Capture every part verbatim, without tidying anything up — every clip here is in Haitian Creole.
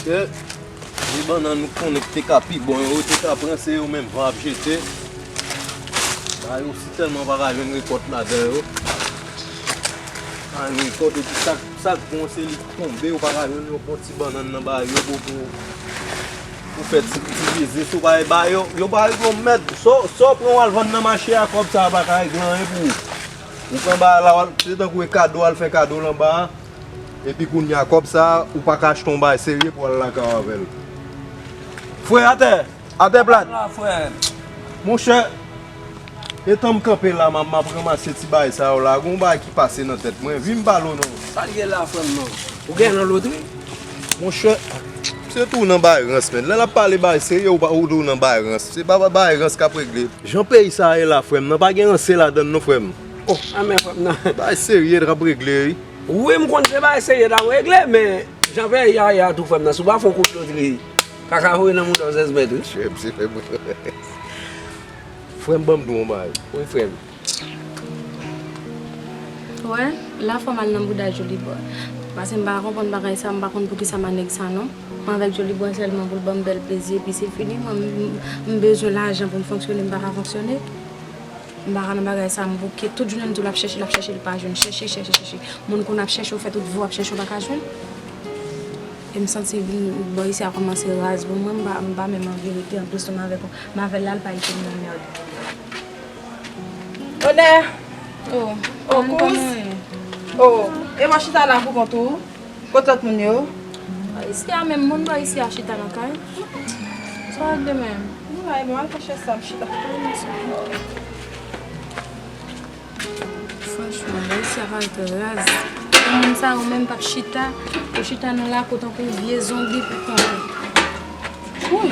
De bannann nou konnen ki te ka pi bon yo, ou te ka pran, se yo menm van ap jete. Bay yo si tèlman pa ka jwenn rekòt ladan yo. Pa jwenn rekòt, epi sa, sa k bon, se li k tonbe, ou pa ka jwenn yon bon ti bannann nan bay yo pou, pou, pou fè ti, ti biznis, ou pa bay yo, yo pa yo mèt, sa w, sa w pran w al vann nan mache a, kòb sa a pa ka regle anyen pou ou. Ou pran bagay la, w al, se tankou e kado, w al fè kado l anba a, epi kounye a, kòb sa a, ou pa ka achte yon bagay serye pou w al lakay w avè l. Frè, atè! Atè plat. La, frè. Monchè, etan m kanpe la, m ap, m ap ranmase ti bagay sa yo la. Gon bagay ki pase nan tèt mwen. Vin m pale w non. Sa l ye la, frè m nan? Ou gen nan lotri? Monchè, se tou nan bagay rans, menn. Lè l ap pale bagay serye, ou pa, ou tou nan bagay rans. Se pa bagay rans k ap regle. Jan peyi sa a ye la, frè m nan, pa gen ranse ladan l non, frè m. Oh, anmè, frè m nan. Bagay serye k ap regle, wi. Wi, m konn se bagay serye l ap regle, men jan peyi a ye a tou, frè m nan, si w pa fè yon kout lotri, kaka voye nan mouda w sèz mèt, wi. Frè m, se frè m. Frè m, ban m di w yon bagay. Wi, frè m. Ou wè, la fò m al nan bouda Jolibwa. Paske m pa konprann bagay sa, m pa konn poukisa m a nèg sa non. Mwen avèk Jolibwa sèlman pou l ban m bèl plezi, epi se fini. Mwen, m, m bezwen lajan pou m fonksyone, m pa ka fonksyone. M pa ka nan bagay sa, m bouke. Tout jounen m di w l ap chèche, l ap chèche, l pa jwenn. Chèche, chèche, chèche. Moun konn ap chèche w, fè tout vi w ap chèche w, pa ka jwenn. E m santi vin bò isi a kòmanse raz pou mwen, m pa, m pa menm anvi rete anplis menm avèk ou. M avè l la, l pa kite m nan mèd. Onè! Oh, oh, kous! Oh, e w ap chita la pou kont ou? Kot lòt moun yo? Isi a menm, moun bò isi a chita nan kay. Sa w ap de menm? Mwen la, e bon, al pran chèz sa, m chita. Franchman, bò isi a parèt raz. Moun sa yo menm p ap chita, yo chita nan lakou tankou vye zonbi pou konte. Wi.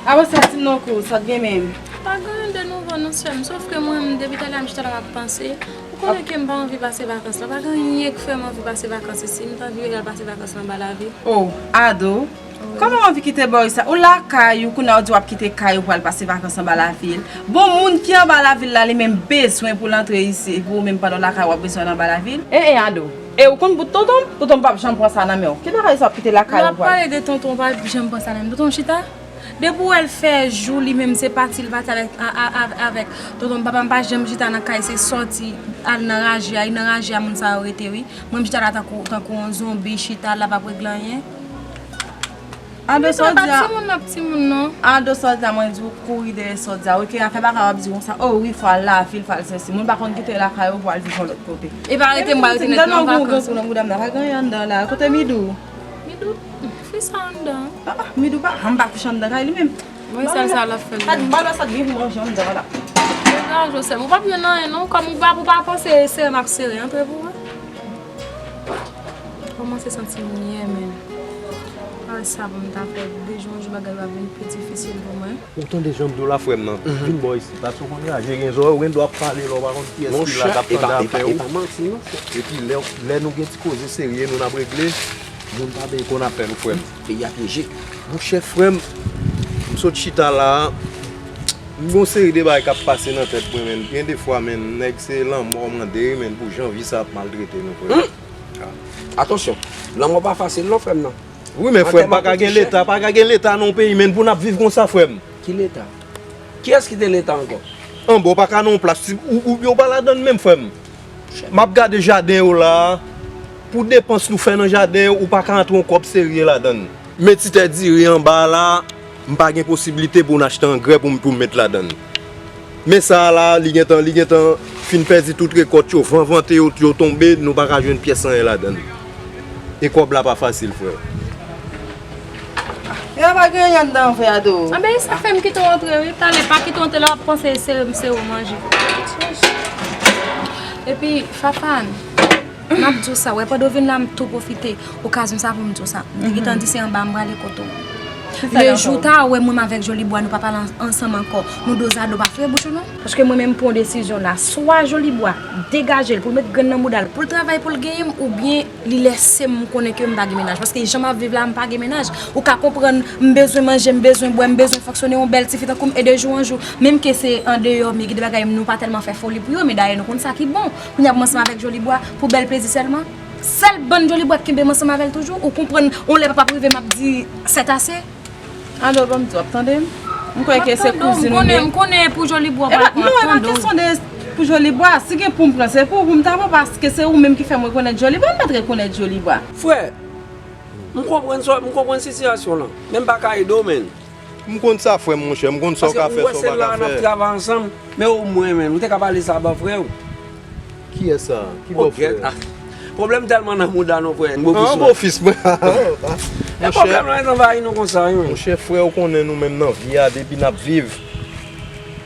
Apre sa, di m non, kous, sa t gen menm? Pa gen anyen de nouvo non, sè m. Sof ke mwen menm, depi talè a m chita la, m ap panse. Ou konnen ke m pa anvi pase vakans la. Pa gen anyen k fè m anvi pase vakans isi. M t anvi al pase vakans la anba lavil. Oh, Ado. Wi. Kòman w anvi kite bò isi a? Ou lakay ou, kounye a w di w ap kite kay ou pou al pase vakans anba lavil. Bon, moun ki anba lavil la, li menm bezwen pou l antre isi, epi ou menm pandan w lakay ou ap bezwen al anba lavil? E, e, Ado. E ou konn bout tonton m? Tonton m p ap janm pran sa nan men w. Ki bagay sa w ap kite lakay ou pou al? N ap pale de tonton w pa janm pran sa nan men m. Tonton w chita? Depi w wè l fè jou, li menm se pati, li pati avèk, a, a, a, avèk tonton m. Papa m pa janm chita nan kay, se sòti, al nan raje a. E nan raje a, moun sa yo rete, wi. Mwen, m chita la tankou, tankou yon zonbi, chita la, p ap regle anyen. Ado, sa w di a. Timoun nan, timoun nan. Ado, sa w di a, mwen di w kouri dèyè sa w di a. Wi, ke afè baka w ap di konsa. Oh, wi, fò al lavil, fò al sèsi. Moun pa konn kite lakay yo pou al viv yon lòt kote. E pa rete, m pa rete nèt, non, vakans. Nan bouda m nan, pa gen anyen anndan la. Kote Midou? Midou, fi sa anndan. Ah, ah, Midou pa, m pa kouche anndan kay li menm. Mwen, sèl sa l ap fè l. Sa, m pa wè sa k gen pou manje anndan la. Degaje w, sè m. Ou p ap jwenn anyen, non. Kòm ou pa, ou pa panse sere m ap sere, antre pou wè. Kòmanse santi m yè, menn. Ay, sa pou m ta fè. De jou an jou, bagay yo ap vin pi difisil pou mwen. Ou tande jan m di w la, frè m nan. Vin bò isi. Paske w konn raje gen zòrèy, ou gen dwa ap pale la, ou pa konn kiyès ki la k ap tande afè w. Epi lè, lè nou gen ti koze serye, nou n ap regle, moun pa benyen konn afè nou, frè m. Peyi a pyeje. Monchè, frè m, m sot chita la, m gen yon seri de bagay k ap pase nan tèt mwen, menn. Gen defwa, menn, nèg se lanmò mande, menn, pou jan vi sa ap maltrete nou, frè m. Atansyon, lanmò pa fasil non, frè m nan. Wi, men frè m, pa ka gen leta, pa ka gen leta nan yon peyi, menn, pou n ap viv konsa, frè m. Ki leta? Kiyès ki te leta ankò? Anba, w pa ka nan yon plas, ou, ou, yo pa ladann menm, frè m. M ap gade jaden yo la, pou depans nou fè nan jaden yo, ou pa ka antre yon kòb serye ladann. Men ti tè diri anba la, m pa gen posiblite pou n achte angrè pou m, pou m met ladann. Men sa a la, li gentan, li gentan fin pèdi tout rekòt yo, van vante yo, yo tonbe, nou pa ka jwenn pyès anyen ladann. E kòb la pa fasil, frè. E pa gen anyen anndan, frè Ado. Anben, sa fè m kite w antre, wi. Talè, pa kite w antre la, w ap panse se, se ou manje. Epi, Fafane, m ap di w sa, wè, pandan w vin la, m tou pwofite okazyon sa pou m di w sa. M te gentan di se anba m prale kote w. Le jou ta wè mwen avèk Jolibwa, nou pa pale an-, ansanm ankò. Nou dozado pa fre bouch ou non. Paske mwen menm pran desizyon la, swa Jolibwa degaje l pou l met grenn nan bouda l, pou l travay pou l genyen m, oubyen li lèse m, m konnen ke m pa gen mennaj. Paske jan m ap viv la, m pa gen mennaj. Ou ka konprann, m bezwen manje, m bezwen bwè, m bezwen fonksyone, yon bèl tifi tankou m, e de jou an jou, menm ke se andeyò, men gen de bagay nou pa tèlman fè foli pou yo, men dayè nou konn sa ki bon. Kounye a pou m ansanm avèk Jolibwa, pou bèl plezi sèlman. Sèl bann Jolibwa k kenbe m ansanm avè l toujou, ou konprann, yon lè papa prive m ap di c'est assez. Ado, ban m di w, w ap tande m? M kwè ke se kouzin ou li ye. M konnen, m konnen pou Jolibwa w pral pran. Non, e pa kesyon de pou Jolibwa. Si gen pou m pran, se pou ou, pou m ta pran, paske se ou menm ki fè m rekonèt Jolibwa, m pa t rekonèt Jolibwa. Frè, m konprann sa, m konprann sitiyasyon lan, men m pa ka ede w, menn. M konn sa, frè m, monchè, m konn sa w ka fè, sa w pa ka fè. Paske ou wè se la n ap travay ansanm, men omwen, menn, ou te ka pale sa ban frè w. Kiyès sa? Ki bò frè? Ah, pwoblèm tèlman nan mouda nou, frè. N bofis mwen. An bofis mwen. E pwoblèm lan anvayi nou konsa, wi, menn. Monchè, frè, ou konnen nou menm nan vi a, depi n ap viv,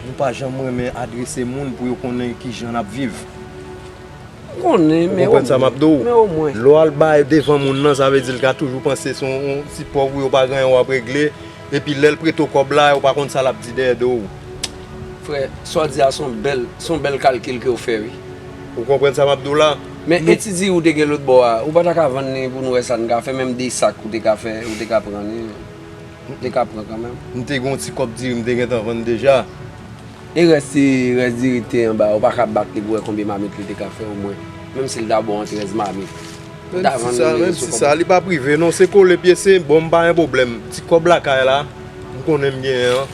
nou pa janm renmen adrese moun pou yo konnen kijan n ap viv. M konnen, men omwen. Ou konprann sa m ap di w? Men omwen. Lè w al bay devan moun nan, sa vle di l ka toujou panse se yon ti pòv ou yo pa gen anyen w ap regle. Epi lè l prete w kòb la, ou pa konn sa l ap di dèyè do w. Frè, sa w di a se yon bèl, se yon bèl kalkil ke w fè, wi. Ou konprann sa m ap di w la? Men e ti diri ou te gen lòt bò a, ou pa ta ka vann li pou nou wè sa n ka fè, menm de sak ou te ka fè, ou te ka pran li, ou te ka pran kanmenm. M te gen yon ti kòb diri, m te gentan vann deja. E rès, rès diri k te anba a, ou pa ka bat li pou wè konbyen mamit li te ka fè omwen, menm si l ta ba w yon trèz mamit. Ou ta vann li sou kòb. Menm si sa, li pa prive non, se kole pye, se bon, m pa gen pwoblèm. Ti kòb lakay la, m konnen m genyen an,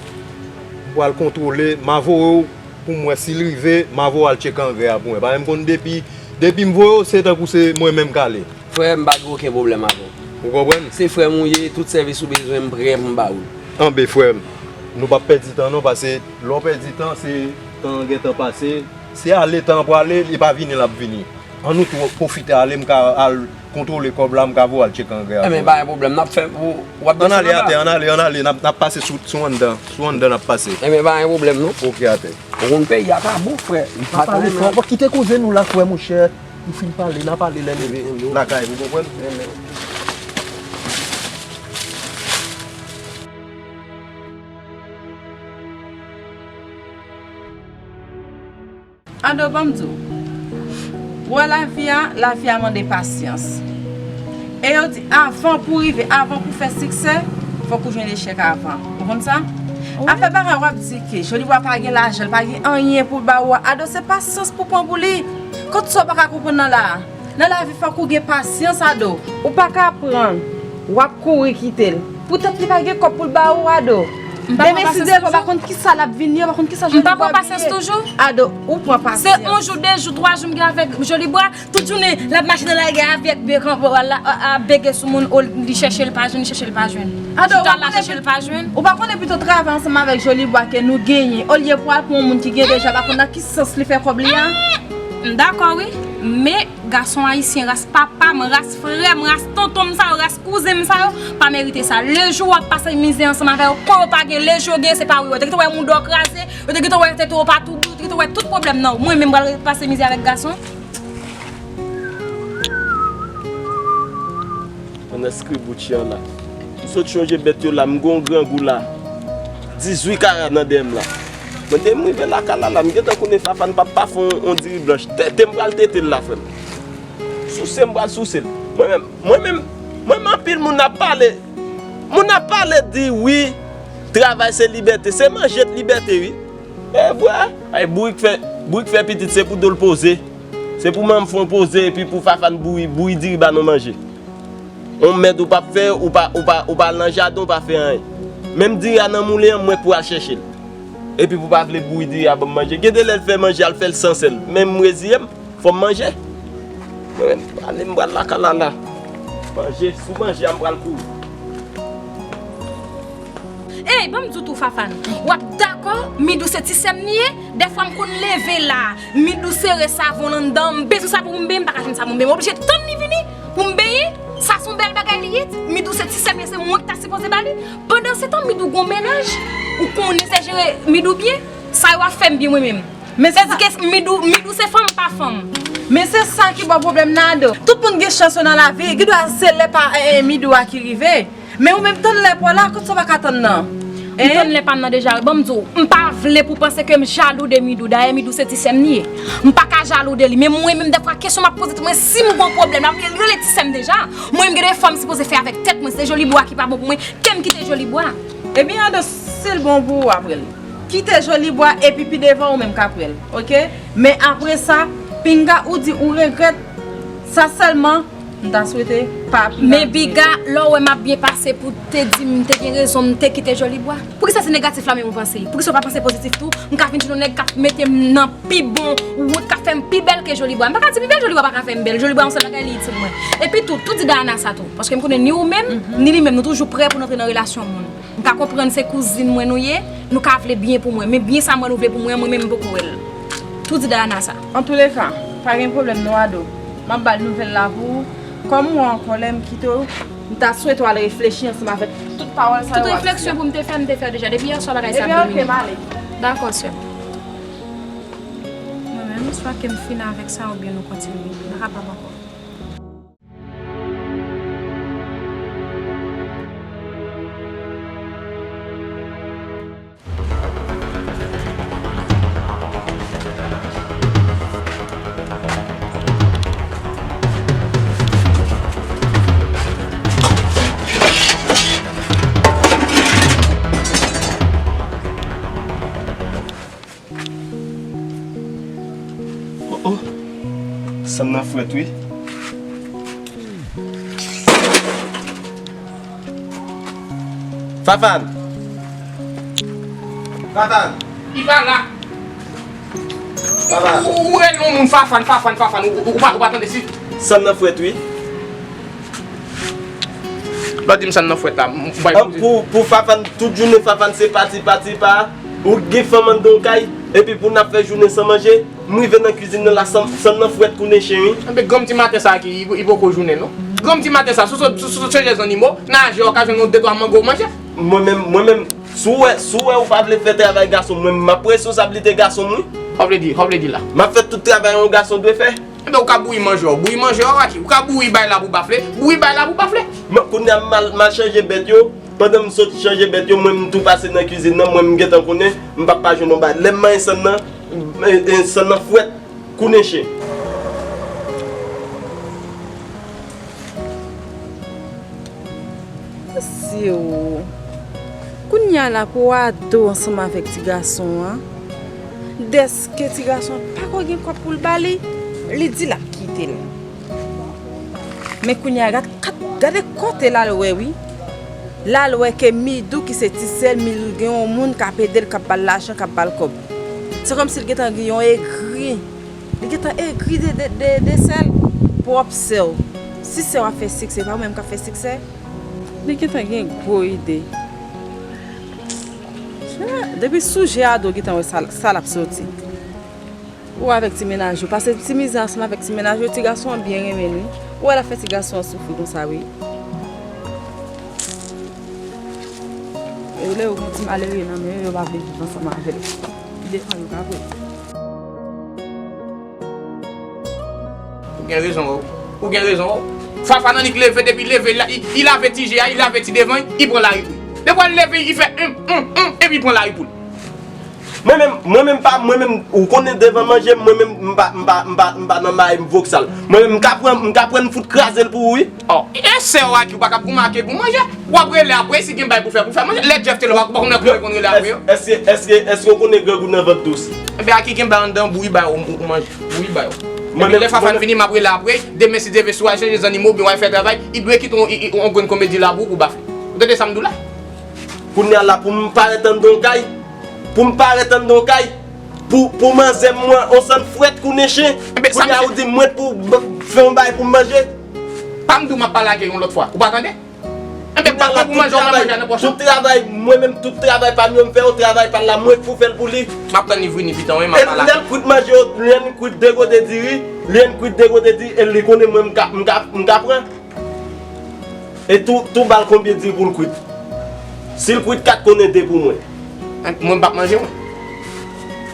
m pral kontwole, m a voye w pou m wè si l rive, m a voye w al tcheke angrè a pou mwen. Paske m konn depi, depi m voye w, se tankou se mwen menm k ale. Frè, m pa gen okenn pwoblèm avè w. Ou konprann? Se frè m ou ye, tout sèvis ou bezwen, m prè pou m ba ou l. Anben, frè m, nou p ap pèdi tan non, paske lè w pèdi tan, se tan an gentan pase. Se ale tan an prale, li pa vini, l ap vini. Ann nou tou pwofite ale, m ka al kontwole kòb la, m ka voye w al tcheke angrè a pou mwen. Enben, pa gen pwoblèm, n ap fè, ou, w ap desann anba. Ann ale atè, ann ale, ann ale, n ap, n ap pase sou, sou anndan, sou anndan n ap pase. Enben, pa gen pwoblèm non. Oke, atè. Ou konn peyi a pa bon, frè. M pa ta renmen. Pale fò, kite koze nou la, frè, monchè. Nou fin pale, n a pale lè nou lakay, ou konprann? Ado, ban m di w. Ou wè lavi a, lavi a mande pasyans. E yo di, avan pou w rive, avan pou w fè siksè, fòk ou jwenn echèk avan. Ou konn sa? Afè bagay w ap di ke Jolibwa pa gen lajan, l pa gen anyen pou l ba ou a. Ado, se pasyans pou w pran pou li. Kot sa w pa ka konprann nan la a? Nan lavi, fòk ou gen pasyans, Ado. Ou pa ka pran, w ap kouri kite l. Poutèt li pa gen kòb pou l ba ou, Ado. Demen, si Deva pa konn kisa l ap vini, yo pa konn kisa Jolibwa ap vini. M pa pran pasyans toujou. Ado, ou pran pasyans. Se yon jou, de jou, twa jou m gen avèk Jolibwa. Tout jounen, l ap mache nan lari a avèk bèk an bò a, la, a, a, bege sou moun, o, li chèche l pa jwenn, li chèche l pa jwenn. Ado, chita la, chèche l pa jwenn. Ou pa konnen pito travay ansanm avèk Jolibwa ke nou genyen, olye pou al pran yon moun ki gen deja, pa konn nan ki sans li fè kòb li a? M dakò, wi. Men, gason ayisyen, ras papa m, ras frè m, ras tonton m sa yo, ras kouzen m sa yo, pa merite sa. Lejou w ap pase mizè ansanm avè yo, kon yo pa gen, lejou yo gen, se pa wi yo. Yo te gentan wè mouda w kraze, yo te gentan wè tete w pa tou dou, yo te gentan wè tout pwoblèm nan w. Mwen menm, m pral pase mizè avèk gason? Pandan skribouchi an la. M sot chonje bèt yo la, m gen yon grangou la. Dizuit kara nan dèyè m la. Mwen te m rive lakay la la, m gentan konnen Fafane p ap pa fè yon, yon diri blanch. Tete m pral tete l la, frè m. Souse m pral souse l. Mwen menm, mwen menm, mwen menm anpil moun ap pale. Moun ap pale di wi, travay se libète. Se manje t libète, wi. E vre. Ay, bourik fè, bourik fè pitit, se pou do l poze. Se pou manman fè yon poze, epi pou Fafane bouyi, bouyi diri ba nou manje. On mèd ou p ap fè, ou pa, ou pa, ou pa al nan jaden, ou pa fè anyen. Menm diri a nan moulen an, mwen k pou al chèche l. Epi pou pa vle bouyi diri a ban m manje. Gen de lè l fè manje a, l fè l san sèl. Men m reziye m, fò m manje. Mwen menm, ale m pral lakay la la. Manje, sou manje a m pral kouri. Ey, ban m di w tou, Fafane. W ap dakò, Midou se ti sè m li ye? Dèfwa m konn leve la, Midou sere savon l anndan, m bezwen savon pou m benyen, m pa ka jwenn savon m benyen. M oblije tann li vini pou m benyen. Sa se yon bèl bagay li ye. Midou se ti sè m li ye, se mwen ki ta sipoze ba li. Pandansetan, Midou gon mennaj. Ou konnen se jere Midou byen. Sa yo ap fè m byen mwen menm. Men se di ke Midou, Midou se fanm, pa fanm. Men se sa ki ba w pwoblèm nan, Ado. Tout moun gen chans yo nan lavi. Gen dwa se lè pa, eh, eh, Midou a ki rive. Men ou menm, tann lè pa w la, kot sa w pa ka tann nan? M tann lè pa m nan deja, wi. Ban m di w, m pa vle pou w panse ke m jalou de Midou. Dayè, Midou se ti sè m li ye. M pa ka jalou de li. Men mwen menm, dèfwa, kesyon m ap poze tèt mwen, si m gon pwoblèm, m ap rele ti sè m deja. Mwen menm, gen de fwa m sipoze fè avèk tèt mwen. Se Jolibwa ki pa bon pou mwen. Ke m kite Jolibwa. Ebyen, Ado, si l bon pou ou, w ap rele. Kite Jolibwa, epi pi devan, ou menm k ap rele. Oke? Men apre sa, pinga ou di ou regrèt. Sa sèlman, m ta swete pa pi mal. Men Biga, lè w wè m ap byen pase pou te di m te gen rezon, m te kite Jolibwa. Poukisa se negatif la menm ou panse? Poukisa w pa panse pozitif tou? M ka vin jwenn yon nèg k ap mete m nan pi bon wout, k ap fè m pi bèl ke Jolibwa. M pa ka di pi bèl, Jolibwa pa ka fè m bèl. Jolibwa yon sèl bagay li itil mwen. Epi tou, tou di Dayana sa tou. Paske m konnen ni ou menm, ni li menm, nou toujou prè pou n antre nan relasyon moun. M ka konprann se kouzin mwen nou ye, nou ka vle byen pou mwen, men byen sa mwen nou vle pou mwen, mwen menm m poko wè l. Tou di Dayana sa. Antouleka, pa gen pwoblèm non Ado. M ap ba l nouvèl la pou ou. Kòm ou an kòlè, m kite w, m ta swete w al reflechi ansanm avèk tout pawòl sa yo w ap di a. Tout refleksyon pou m te fè, m te fè deja. Depi yè swa bagay sa ap domine. Ebyen, ok, m ale. Dakò, sè. Mwen menm, swa ke m fini avèk sa oubyen nou kontinye. Nou kapab ankò. Oh, oh. Sann nan frèt wi. Fafan! Fafan! Li pa la. Fafan! Ou, ou, ou rele yon moun Fafan, Fafan, Fafan, ou, ou, ou pa, ou pa tande si. Sann nan frèt wi. Lè w di m sann nan frèt la, m, m bay. An, pou, pou Fafan, tout jounen Fafan se pati, pati, pa. Ou gen fanm anndan yon kay, epi pou n ap fè jounen san manje, m rive nan kizin nan la, sann, sann nan frèt kou nen chen wi. Enben, granm ti maten sa ki, li, li poko jounen non. Granm ti maten sa, sou, sou, sou, sou chanje zannimo, nan aje w ka jwenn yon de twa mango w manje. Mwen menm, mwen menm, si w wè, si w wè ou pa vle fè travay gason, mwen m ap responsablite gason m wi. Sa w vle di, sa w vle di la? M ap fè tout travay yon gason dwe fè. Enben, ou ka bouyi manje w. Bouyi manje w, Aki. Ou ka bouyi bay la pou bafle. Bouyi bay la pou bafle. Mwen, kounye a, m al, m al chanje bèt yo. Pandan m sot chanje bèt yo, mwen, m tou pase nan kizin nan. Mwen, m gentan konnen, m p ap pa jwenn yon bagay. Lè m manyen sann nan, e, e, sann nan frèt, kou nen chen. Mesye o. Kounye a la pou Ado ansanm avèk ti gason an. Dèske ti gason an pako gen kòb pou l ba li, li di l ap kite l. Men kounye a, gad, gad, gade kote l al wè wi. L al wè ke Midou ki se ti sè l, Midou gen yon moun k ap ede l, k ap ba l lajan, k ap ba l kòb. Se kòmsi l gentan gen yon egri. Li gentan egri de, de, de, de sè l. Pwòp sè w. Si sè w ap fè siksè, pa ou menm k ap fè siksè. Li gentan gen gwo ide. Depi sou je Ado gentan wè sa, sa l ap soti. Ou avèk ti mennaj ou. Pase ti mizè ansanm avèk ti mennaj ou, ti gason an byen renmen l wi. Ou wè l ap fè ti gason an soufri konsa wi. E lè yo gen ti malere nan men yo, yo pa vle viv ansanm avè l. Li defann yo pa vre. Ou gen rezon, wi. Ou gen rezon, wi. Fafan annik leve, depi leve, li, li lave ti je a, li lave ti devan, li pran lari pou li. Depi l leve, li fè hum, hum, hum, epi li pran lari pou li. Mwen menm, mwen menm pa, mwen menm, ou konnen devan manje, mwen menm, m pa, m pa, m pa, m pa nan mayi m voksal. Mwen menm, m ka pran, m ka pran fout kraze l pou ou, wi. Oh, e sè w a ki ou pa ka pou make pou manje. W ap rele apre, si gen bay pou fè, pou fè manje. Lè Jeff te la, w pa konn lè konn rele apre yo. Èske, èske, èske w konnen grangou nan vant dous? Enben, a ki gen bay anndan, bouyi bay ou, ou, ou manje. Bouyi bay ou. Epi lè Fafan vini, m ap rele apre. Demen, si Dye vle, si w al chanje zannimo, oubyen w al fè travay, li dwe kite yon, yon, yon grenn komedi la pou ou, pou bafle. Ou tande sa m di w la? Kounye a la, pou m parèt anndan yon kay, pou m parèt anndan yon kay, pou, pou manzè m mwen, on sann frèt kou nen chen. Enben, sa kounye a, ou di m mwen pou b-, fè yon bay pou m manje. Pa m di w m ap pale ak yo yon lòt fwa. Ou pa tande? Enben, pa pran pou manje, w pa manje a nan pòch ou. Tout travay, mwen menm, tout travay pa m yo m fè yo, travay pa l la, mwen k pou fè l pou li. M ap tann li vini pitan, wi, m ap pale ak li. E lè l kwit manje yo, lè l kwit de kote diri, lè l kwit de kote diri, e li konnen mwen m ka, m ka, m ka pran. E tou, tou ba l konbyen diri pou l kwit. Si l kwit kat, konnen de pou mwen. Mwen m p ap manje, mwen.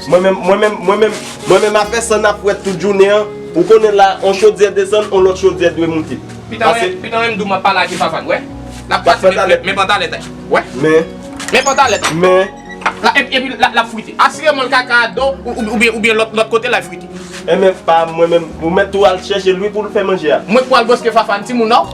Mwen menm, mwen menm, mwen menm, mwen menm afè sann ap frèt tout jounen an, ou konnen la, on chodyè desann, on lòt chodyè dwe moute. Pitan, pitan, m di w m ap pale ak Fafan, wè. L ap pase, men, men pantalèt, wè. Men. Men pantalèt. Men. La, epi, epi, la, l ap frite. Asireman, l kaka a do, ou, ou, oubyen, oubyen lòt, lòt kote, l ap frite. Enben, pa mwen menm, ou mèt tou al chèche l wi pou l fè manje a. Mwen k pou al bòske Fafan, timoun nan.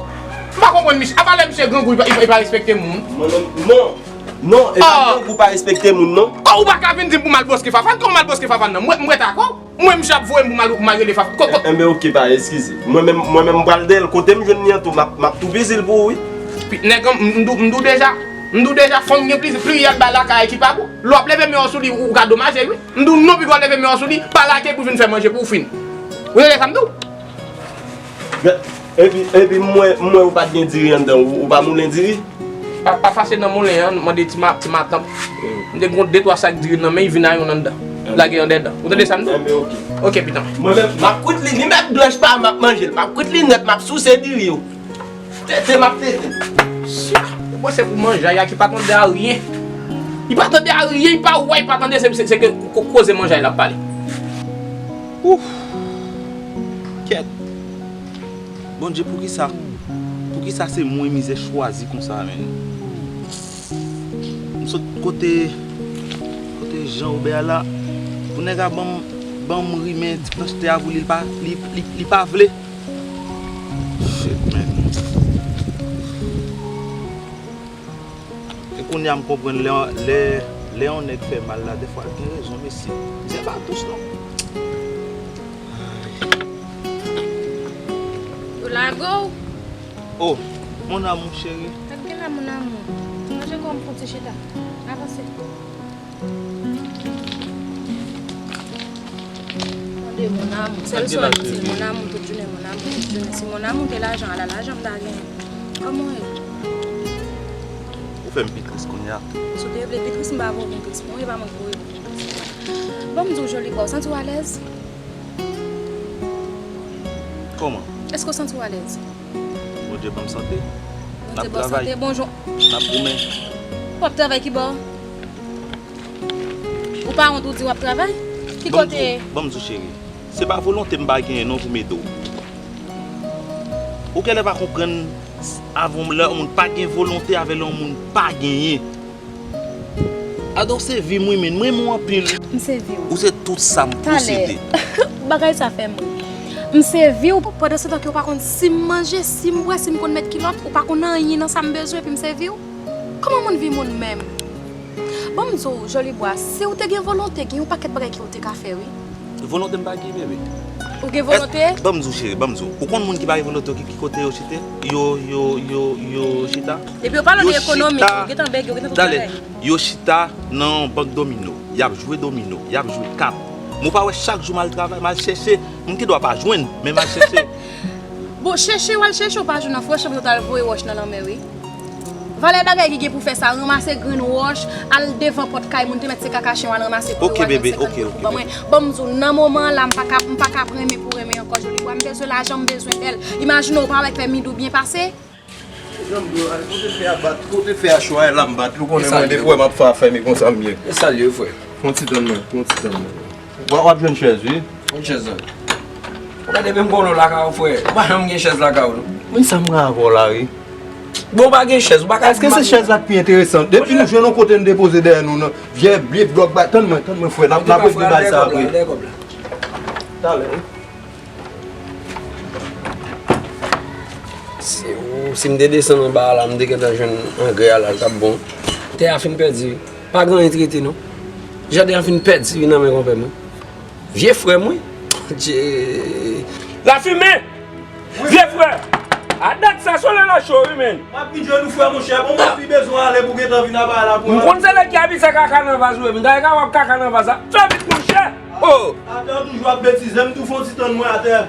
M pa konprann misye. Apa lè misye grangou, li pa, li pa, li pa respekte moun. Mwen menm, non. Non, e pa grangou pa respekte moun, non. Kò ou pa ka vin di m pou m al bwoske Fafan? Kò m al bwoske Fafan nan? Mwen, mwen ta kò? Mwen, misye ap voye m pou m al, pou m al rele Fafan. Kò, kò. Enben, oke, pa, eskize. Mwen menm, mwen menm, m pral dèyè l. Kote m jwenn li an tou, m ap, m ap tou pizi l pou ou, wi. Pi, nèg an, m, m di w, m di w deja, m di w deja, fanm gen plizyè, plizyè bagay lakay ki pa bon. Lè w ap leve men w sou li, ou, ou ka domaje l, wi. M di w non, piga w leve men w sou li, pa lage pou vin fè manje pou w fin. Ou tande sa m di w? Men, epi, epi m wè, m wè ou pa t gen diri anndan, ou, ou pa moulen diri? Pa, pa fache nan moulen an, mande ti ma, ti matant. M te gen de twa sak diri nan men, li vin a youn anndan. Lage anndan. Ou tande sa m di w? Enben, oke. Oke, pitan. Mwen menm, m ap kwit li, li mèt blanch pa m ap manje l. M ap kwit li nèt, m ap souse diri yo. Tete m ap tete. Sya, ou panse pou manjay a ki pa tande a ryen. Li pa tande a ryen, li pa wè, li pa tande, se, se, se ke ko-, koze manjay l ap pale. Ouf. Kèt. Bondye, poukisa, poukisa se mwen mizè chwazi konsa, menn? M sot kote, kote Jean Robert la, pou nèg a ban m, ban m rimen ti planch tè a pou li, li pa, li, li, li pa vle. Shit, man. E kounye a m konprann lè, lè, lè yon nèg fè mal la, dèfwa l gen rezon, mesye. Se pa dous, non. Yo lage w. Oh, mon amour chéri. Sa k gen la, mon amour? Manje kò m, fon ti chita. Avanse. Tande, mon amour. Sèl sa w di l, mon amour, tout jounen, mon amour, tout jounen. Si mon amour te lajan, ala lajan m ta genyen. Kòman w ye? Ou fè m pi tris kounye a. Si w te vle pi tris, m pa vle w vin tris. Mwen, e pa mwen ki pou rele w vin tris. Ban m di w, Joli Bwa, w santi w alèz? Kòman? Èske w santi w alèz? Bondye ban m sante. N ap travay. Bondye ban w sante, bon jan. N ap goumen. W ap travay ki bò? Ou pa wont ou di w ap travay? Ki kote? Ban m di w, cheri. Se pa volonte m pa genyen non pou m ede w. Ou genlè pa konprann avan lè yon moun pa gen volonte avè lè yon moun pa genyen. Ado, w se vi m wi, men m renmen w anpil. M se vi w. Ou se tout sa m posede. Talè. Bagay sa fè m ri. M se vi w. Pandan se tan ke w pa konn si m manje, si m bwè, si m konn met kilòt, ou pa konn anyen nan sa m bezwen, epi m se vi w. Kòman moun vi moun menm? Bon, m di w, Joli Bwa, si w te gen volonte, gen yon pakèt bagay ke w te ka fè, wi. Volonte m pa gen, bebe. Ou gen volonte? Ban m di w, cheri, ban m di w. Ou konn moun ki pa gen volonte yo, ki, ki kote yo chite? Yo, yo, yo, yo chita. Epi yo pale de ekonomi, yo gentan bèg, yo gentan tout bagay. Yo chita nan yon bank domino. Y ap jwe domino, y ap jwe kat. Men w pa wè chak jou m al travay, m al chèche, m gendwa pa jwenn, men m al chèche. Bon, chèche w al chèche, w pa jwenn nan, franchman, yo t al voye wòch nan lanmè, wi. Valè bagay ki gen pou fè sa, ranmase grenn wòch, al devan pòt kay moun, te mèt se kaka chen w al ranmase pou yo al mèt senkant goud pou ban mwen. Ban m di w, nan moman an la, m pa ka, m pa ka renmen pou renmen ankò, Joli Bwa, m bezwen lajan, m bezwen bèl. Imajine w pa wè k fè midou byen pase. Jan m di w la, kote fè a bat, kote fè a cho a, e la m bat li, ou konnen mwen depi w wè m ap fè afè m, e konsa m ye. E sa l ye, frè. Fon ti tann mwen, fon ti tann mwen. W ap, w ap jwenn chèz, wi. Yon chèz la. Ou gade menm kòlò lakay ou, frè. Ou pa janm gen chèz lakay ou, non. Men sa m pran avè w la, wi. Bon, ou pa gen chèz, ou pa ka. Èske se chèz la k pi enteresan? Depi nou jwenn yon kote n depoze dèyè nou, nan vyè bye blòk, bay, tann mwen, tann mwen, frè. N ap, n ap regle bay sa apre. Talè, wi. Si, si m te desann anba a la, m te gentan jwenn angrè a la, l t ap bon. Tè a fin pèdi, wi. Pa gen anyen trete, non. Jaden an fin pèdi, wi, nan men konpè mwen. Vye frè m, wi. Bondye. Lafimen! Vye frè! A dat sa, solèy la cho, wi, menn. M ap pi djòl ou, frè, monchè. Bon, m ap pi bezwen ale pou gentan vin aba la pou. M konn se nèg ki abitye kaka nan vaz, wi. M ta ka wè kaka nan vaz la. Fè vit, monchè. Oh! Atè toujou ap betize, m tou fè yon ti tann mwen atè.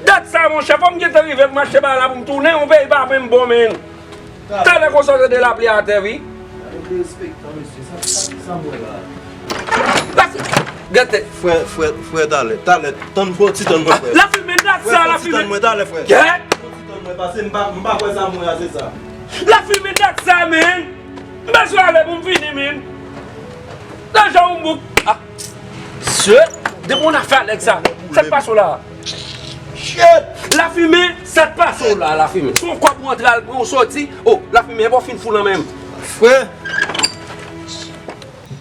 Dat sa, monchè, fò m gentan rive pou m achte bagay la pou m tounen yon peyi pa menm bon, menn. Talè konsa, tande lapli atè, wi. Gade. Frè, frè, frè, talè, talè, tann fò ti tann mwen, frè. Lafimen, dat sa, lafimen. Fò ti tann mwen, talè, frè. Gèt. Fò ti tann mwen, pase m pa, m pa kwè sa m wè a, se sa. Lafimen, dat sa, menn. M bezwen ale pou m vini, menn. Lajan ou bouk. Ah. Shit! Depi w nan afè a nèg sa, sa k pase w la? Shit! Lafimen, sa k pase w la, Lafimen? Se yon kòb ou antre al pran, ou sòti. Oh, Lafimen, epa w fin fou nan men m. Frè!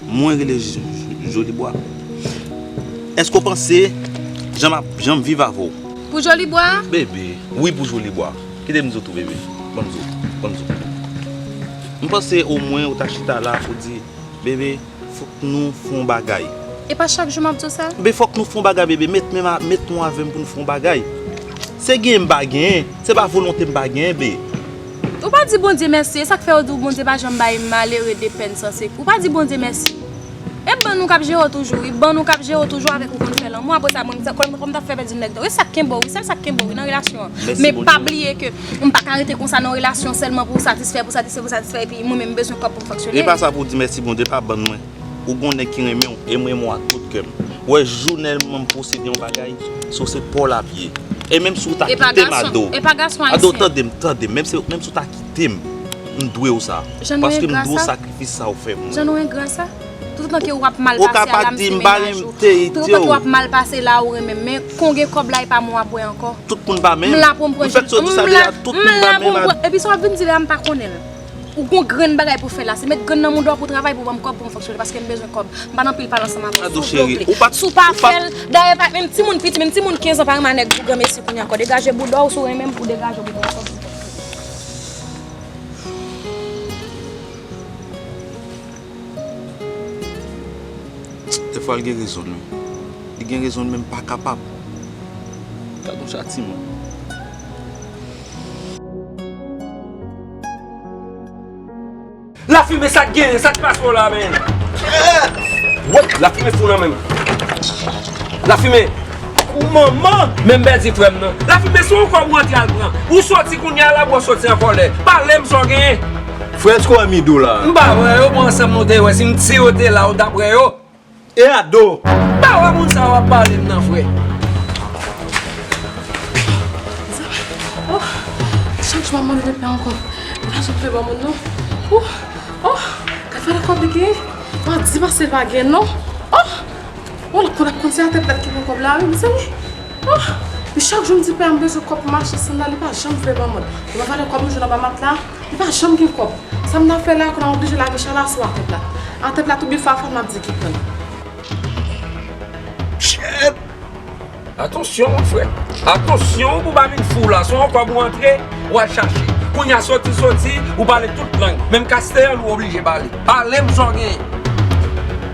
Mwen rele J-, J-, Jolibwa. Èske w panse jan m ap, jan m viv avè w? Pou Jolibwa? Bebe, wi, pou Jolibwa. Kite m di w tou, bebe. Ban m di w, ban m di w. M panse omwen ou ta chita la pou di, bebe, fòk nou fè yon bagay. E pa chak jou m ap di w sa? Bebe, fòk nou fè yon bagay, bebe. Met men, met nou avè m pou nou fè yon bagay. Se genyen m pa genyen. Se pa volonte m pa genyen, be. Ou pa di Bondye mèsi. E sa k fè yo di w Bondye pa janm bay malere de pèn san sekri. Ou pa di Bondye mèsi. E bann nou k ap jere w toujou, wi. Bann nou k ap jere w toujou avèk ou konn fè lanmou. Apre sa, mwen, m ta, kòm, kòm m t ap fè pèdi nèg tan. E sa k kenbe w, wi. Sèl sa k kenbe w, wi, nan relasyon an. Men pa bliye ke m pa ka rete konsa nan relasyon sèlman pou satisfè, pou satisfè, pou satisfè, epi mwen menm m bezwen kòb pou m fonksyone. E pa sa pou w di mèsi Bondye, pa bann mwen. Ou gon nèg ki renmen w, e m renmen w ak tout kè m. Ou wè, jou nèlman m posede yon bagay, se w se pa w l ap ye. E menm si w ta kite m, Ado, Ado, tande m, tande m, menm si, menm si w ta kite m, m dwe w sa. Paske m dwe w sakrifis sa w fè pou mwen. Jan nou engra sa? Toutotan ke w ap mal pase a la, m simen laj ou. Toutotan ke w ap mal pase la, ou renmen m. Men kon gen kòb la, e pa mwen w ap wè ankò. Tout moun pa menm. M la pou m pran. Ou fèk soti sa deja, tout moun pa menm. Epi sa w ap vin di la, m pa konnen l. Ou gon grenn bagay pou fè la. Se met grenn nan mouda w pou travay pou ban m kòb pou m fonksyone, paske m bezwen kòb. M pa nan pil pale ansanm avè w. Ado cheri, ou pa, si w pa fè l, dayè pa menm timoun piti, menm timoun kenz an pa renmen nèg pou granmesi kounye a ankò. Degaje bouda w, si w renmen m, pou degaje w pou ban m kòb. Defwa l gen rezon l wi. Li gen rezon l men m pa kapab. Gad yon chatiman. Lafimen, sa k genyen, sa k pase w la menm? Wè, Lafimen fou nan menm. Lafimen. Ou manman! Men m pèdi frè m nan. Lafimen, se yon kòb ou antre al pran. Ou soti kounye a la, ou soti an kòlè. Pale m sa w genyen. Frè, èske w wè Midou la? M pa wè yo, bon, ansanm nou te wè. Si m di yo te la, ou t ap wè yo. E Ado? M pa wè moun sa w ap pale m nan, frè. Oh, chak jou m ap mande de pè ankò. Li pa janm vle ban moun non. Oh, oh, gad valè kòb li genyen. Mwen di pase l pa gen non. Oh, oh, l ap konn, ap konn se atè plat ki pran kòb la wi, mezanmi. Oh, li chak jou m di pè a m bezwen kòb pou m achte sandal, li pa janm vle ban mwen. Li pa valè kòb m jwenn anba matla, li pa janm gen kòb. Sa m ta fè la, kounye a m oblije lage chala sou atè plat. Atè plat ou bif a fòt m ap di ki pran. Shit! Atansyon, mon frè. Atansyon pou pa vin fou la. Se yon kòb ou antre, ou al chache. Kounye a soti, soti, ou pale tout lang. Menm kasteyòl ou oblije pale. Pale m sa w genyen.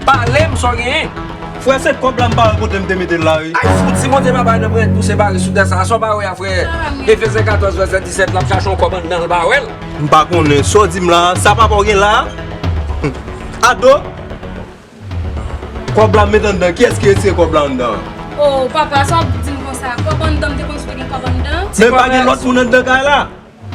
Pale m sa w genyen. Frè, se kòb la m pa wè kote m te mete l la, wi. Ay, fout, si Bondye pa bay nan pran tou separe sou tè sa, sa w pa wè a, frè? Efesyen katòz, vèsè disèt, l ap chache yon kòb anndan, l pa wè l. M pa konnen, sa w di m la, sa papa w gen la? Ado? Kòb la m met anndan, kiyès ki retire kòb la anndan? Oh, papa, sa w ap di m konsa? Kòb anndan, m te konn si w te gen kòb anndan? Men pa gen lòt moun anndan kay la?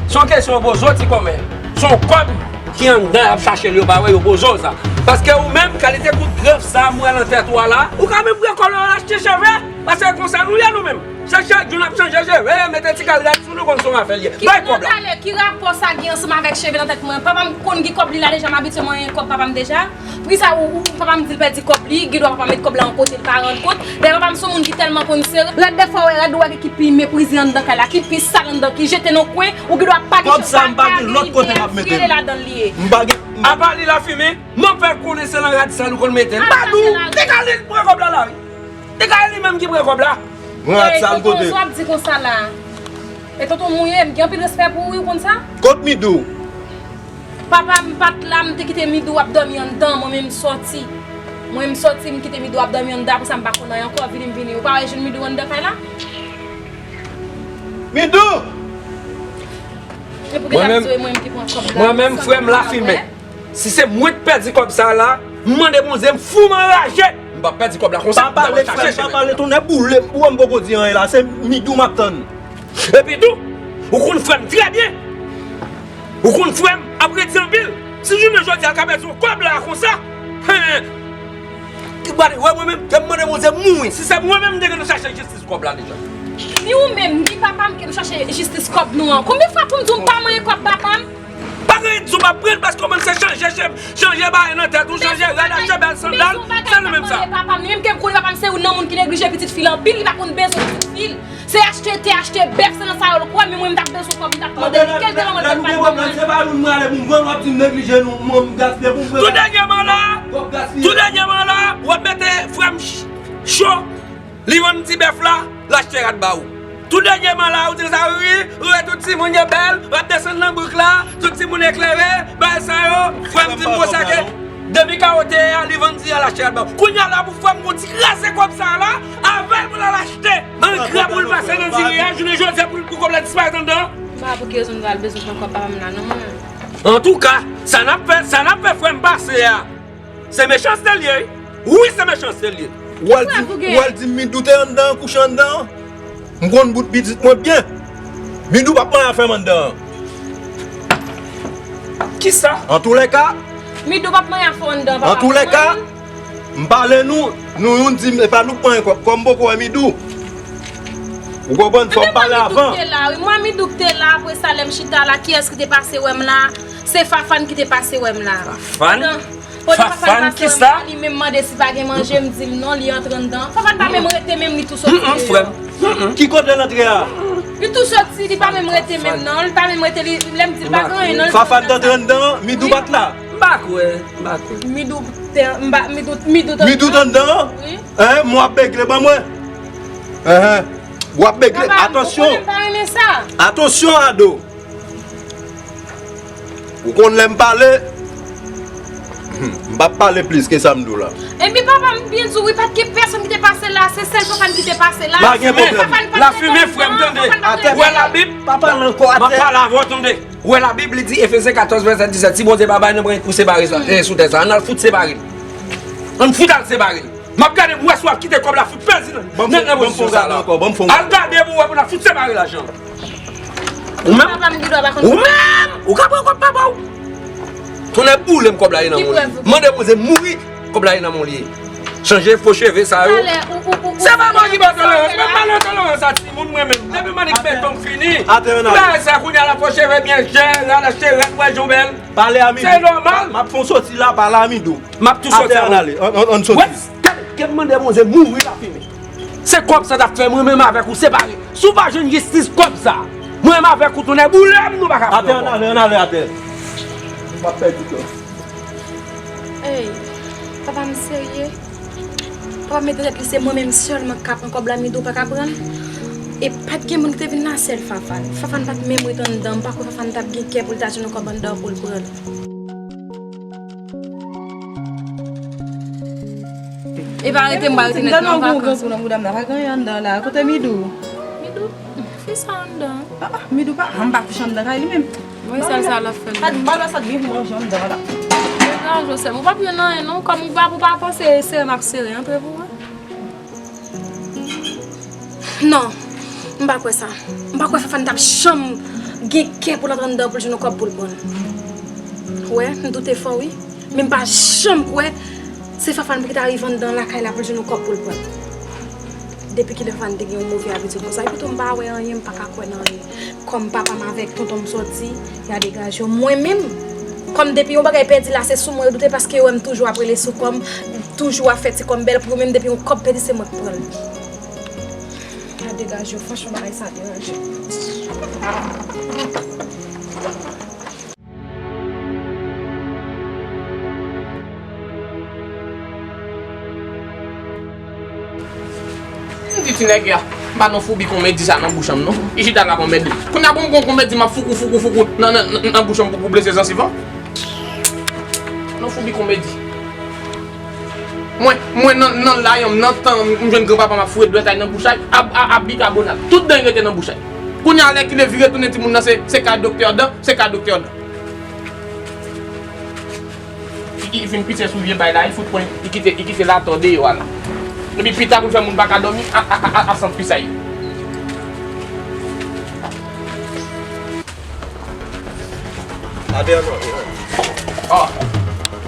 Se yon kesyon bozo, ti kòmè. Se yon kòb ki anndan, y ap chache l, yo pa wè, yo bozo sa. Paske ou menm, kalite kout grèf sa, m wè nan tèt ou a la, ou ka menm pran kòb la, w al achte cheve. Paske konsa nou ye nou menm. Se chak jou n ap chanje cheve, mete ti kal rad sou nou, konn se yon afè l ye. Bay kòb la. Ki rapò sa gen ansanm avèk cheve nan tèt mwen? Papa m konn gen kòb li la deja, m abitye manyen kòb papa m deja. Poukisa ou, ou, papa m di l pèdi kòb li, gen dwa papa m met kòb la yon kote, li pa rann kont. Dayè papa m se yon moun ki tèlman konn sere. Rad dèfwa w wè, rad ou wè ki pi meprize anndan kay la, ki pi sal anndan, ki jete nan kwen, ou gen dwa pa gen chans pa kale li, byen file ladan li ye. Apa li Lafimen, m ap fè konnen se nan rad sal ou konn mete l. M pa di w, te ka li pran kòb la la wi. Te ka li menm ki pran kòb la. Pran rad sal kote? Sa w ap di konsa la? E tonton mouye, m gen anpil respè pou ou wi, ou konn sa? Kot Midou? Papa m pa t la, m te kite Midou ap dòmi anndan, mwen menm m sòti. Mwen m sòti, m kite Midou ap dòmi anndan, apre sa m pa konn anyen ankò, vini m vini. Ou pa wè jwenn Midou anndan kay la? Midou! E pou gen ap di mwen menm ki pran kòb la. Mwen menm, frè m Lafimen. Si se mwen k pèdi kòb sa la, m mande Bondye, m fou, m anraje. M p ap pèdi kòb la konsa. Pa pale, frè m, pa pale, tonnè boule m, ou wè m poko di anyen la, se Midou m ap tann. Epi tou, ou konn frè m trè byen. Ou konn frè m ap redi anpil. Si jounen jodi a l ka pèdi yon kòb la konsa, hen, gade, wè mwen menm, ke m mande Bondye mouri. Si se mwen menm, m te gentan chache jistis kòb la deja. Ni ou menm, ni papa m ke nou chache jistis kòb nou an. Konbyen fwa pou m di w m pa manyen kòb papa m? Pa gen redi w p ap pran l, paske ou menm se chanje cheve, chanje bagay nan tèt ou, chanje rad, achte bèl sandal, se nou menm sa. Papa m, li menm ke m konnen papa m se youn nan moun ki neglije pitit fi l anpil, li pa konn bezwen pitit fi l. Se achte te, achte bèf, se nan sa yo l kwè, men mwen m t ap bezwen kòb, m t ap mande li, kèl te lanmò l te pral ban mwen. Se pa youn m rale pou m vann, w ap di m neglije nou, mwen m gaspiye pou m pran. Tou dènyèman la, tou dènyèman la, w ap mete frè m ch-, cho, li vann ti bèf la, l achte rad ba ou. Tou dènyèman la, ou di sa, wi, wi, tout timoun yo bèl, w ap desann nan bouk la, tout timoun eklere, bagay sa yo, frè m di m konsa ke depi kawote a, li vann di a lache al ba w. Kounye a la, pou frè m gon ti kraze kòb sa la, avè l pou l al achte angra pou l pase nan diri a, jounen jodi a, pou, pou kòb la disparèt anndan. M pa wè pou ki rezon m ta al bezwen pran kòb papa m la, non, mwen menm. Antouka, sa n ap fè, sa n ap fè frè m pase a, se mechanste l ye, wi. Wi, se mechanste l ye. Ou al di, ou al di m Midou te anndan an, kouche anndan an. M konn bout pitit mwen byen. Midou p ap manyen afè m anndan an. Kisa? Antoulèka, Midou p ap manyen afè w anndan an, papa. Antoulèka, m pale nou, nou youn di m, e pa nou k manyen kòb, kòm m poko wè Midou. Ou konprann? Fò m pale avan. Mwen Midou k te la, wi. Mwen Midou k te la, apre sa, lè m chita la, kiyès ki te pase wè m la? Se Fafan ki te pase wè m la. Fafan? Pandan, pandan Fafan pase wè m la, li menm mande si pa gen manje, m di l non, li antre anndan. Fafan pa menm rete menm, li tou soti deyò. Frè m. Ki kote l antre a? Li tou soti, li pa menm rete menm non, li pa menm rete, li, lè m di l pa gen anyen non, li tou soti. Fafan t antre anndan, Midou pa t la? M pa kwè, m pa kwè. Midou te, m pa, Midou, Midou t anndan? Midou t anndan? Wi. Hein, m w ap begle ban mwen. Hein, w ap begle. Papa, ou konnen m pa renmen sa. Atansyon, ado. Ou konn lè m pale, m p ap pale plis ke sa m di w la. Ebyen papa, m byen di w, wi, pa t gen pèsonn ki te pase la, se sèl Fafan ki te pase la. Pa gen pwoblèm. Lafimen, frè m, tande. Ou wè Labib? Pa pale ankò atè. M ap pale avè w, tande. Ou wè Labib, li di, Efezyen katòz, vèsè disèt, si Bondye pa bay nou anyen pou separe sa, e sou tè sa, ann al fout separe l. Ann fout al separe l. M ap gade pou wè si w ap kite kòb la fout pèdi nan, nan, nan pozisyon sa la. Al gade pou wè pou n ap fout separe lajan. Ou menm? Papa m gen dwa pa konn. Ou menm? Ou ka pran kòb papa w. Tonnè boule m, kòb la ye nan men w li ye. Mande Bondye mouri, kòb la ye nan men w li ye. Chanje fo cheve sa yo. Se pa mwen ki ba w tolerans, mwen pa nan tolerans a timoun mwen menm. Depi m annik beton m fini. Bagay sa kounye a la fo cheve byen jè, al achte rad, wè jan w bèl. Pale a Midou. Se nòmal. M ap fè w soti la, pale a Midou. M ap tou soti avè w. Atè, ann ale, ann, ann, ann soti. Wè, gade, gade, mande Bondye mouri lafimen. Se kòb sa t ap fè mwen menm avèk ou separe. Si w pa jwenn jistis kòb sa, mwen menm avèk ou tonnè boule m, nou pa ka fè ankò. Atè, ann ale, ann ale atè. M ap pèdi tan. Ey, papa m serye. Papa m mete nan tèt li se mwen menm sèlman k ka pran kòb la, Midou pa ka pran l. E pa t gen moun ki te vin la, sèl Fafan. Fafan pa t menm ret anndan, m pa kwè Fafan t ap gen kè pou l ta jwenn yon kòb anndan pou l pran l. E pa rete m pa rete nèt non, vakans. Gwo gou nan bouda m nan, pa gen anyen anndan la. Kote Midou? Midou? Fi sa anndan. Ah, ah, Midou pa, ah, m pa kouche anndan kay li menm. Mwen sèl sa l ap fè l. Sa, m pa wè sa t gen pou manje anndan la. Degaje w sè m, ou p ap jwenn anyen non, kòm ou pa, ou pa panse sere m ap sere, antre pou wè. Non, m pa kwè sa. M pa kwè Fafan t ap janm gen kè pou l antre anndan pou l jwenn yon kòb pou l pran l. Ou wè, m doute fò wi. Men m pa janm kwè se Fafan pou ki ta rive anndan lakay la pou l jwenn yon kòb pou l pran l. Depi kilè Fafan te gen yon move abitid konsa? Epi tou m pa wè anyen, m pa ka kwè nan anyen. Kòm papa m avèk tonton m sòti, y a degaje yo. Mwen menm, kòm depi yon bagay pèdi la, se sou mwen yo doute paske yo wè m toujou ap rele sou kò m, toujou ap fè ti kò m bèl pou yo, menm depi yon kòb pèdi, se mwen k pran l. Y a degaje yo, franchman, bagay sa deranje m. M di ti nèg ya, m pa nan foubi konmedi sa nan bouch an m non. Li chita la konmedi. Kounye a pou m gon konmedi m ap foukou, foukou, foukou nan, nan, nan, nan bouch an m pou, pou blese zansiv an. Nan foubi konmedi. Mwen, mwen nan, nan lay an m, nan tan m, m jwenn granpapa m ap foure dwèt ay nan bouch ay, ap, ap, ap bikabonat. Tout dan y rete nan bouch ay. Kounye a lè ki le vire tounen timoun nan se, se kay doktè dan, se kay doktè dan. Li, li fin pise sou vye bay la, li fout pran, li kite, li kite latò deyò a la. Epi pita pou l fè moun pa ka dòmi, a, a, a, a, a sant fisay. Atè ankò. Ò,